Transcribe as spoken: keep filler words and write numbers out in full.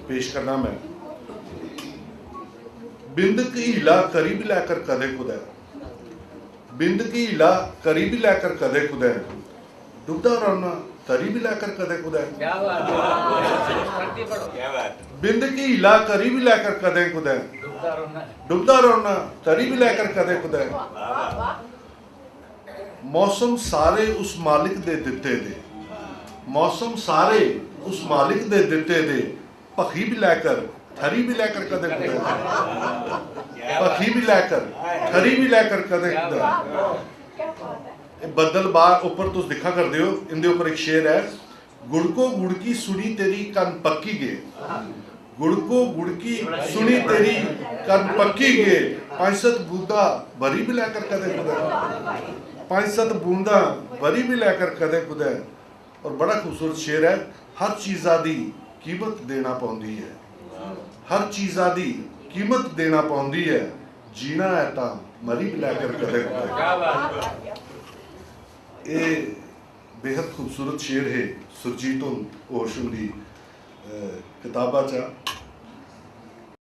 पेश करना मैं। बिंद क हीला करी बी लै कर कदें कुदै, बिंद क हीला करी बी लै कर कदें कुदै, डुबदा रौह्ना तरी बी लै कर कदें कुदै। क्या बात है। बिंद क हीला करी बी लै कर कदें कुदै, डुबदा रौह्ना तरी बी लै कर कदें कुदै। मौसम सारे उस मालिक दे दित्ते दे, मौसम सारे उस मालिक दे दित्ते दे, भखी बी लै कर, थरी बी लै कर कदें कुदै, भखी बी लै कर, थरी बी लै कर कदें कुदै। एह् बद्दल बाह्र उप्पर तुस दिक्खा करदे ओ, इंदे उप्पर इक शेर ऐ, गुड़को गुड़की सुनी तेरी कन्न पक्की गे, गुड़को गुड़की सुनी तेरी कन्न पक्की गे, पंज सत्त बूंदा बरी बी लै कर कदें कुदै, पंज सत्त बूंदा बरी बी लै कर कदें कुदै। और बड़ा खूबसूरत शेर ऐ, हर चीजा दी कीमत देना पौंदी ऐ, हर चीजा दी कीमत देना पौंदी ऐ, जीना ऐ तां मरी बी लै कर कदें कुदै। क्या बात है। एह् बेहद खूबसूरत शेर हे सुरजीत हुंद होश हुंदी, अ, कताबा चा।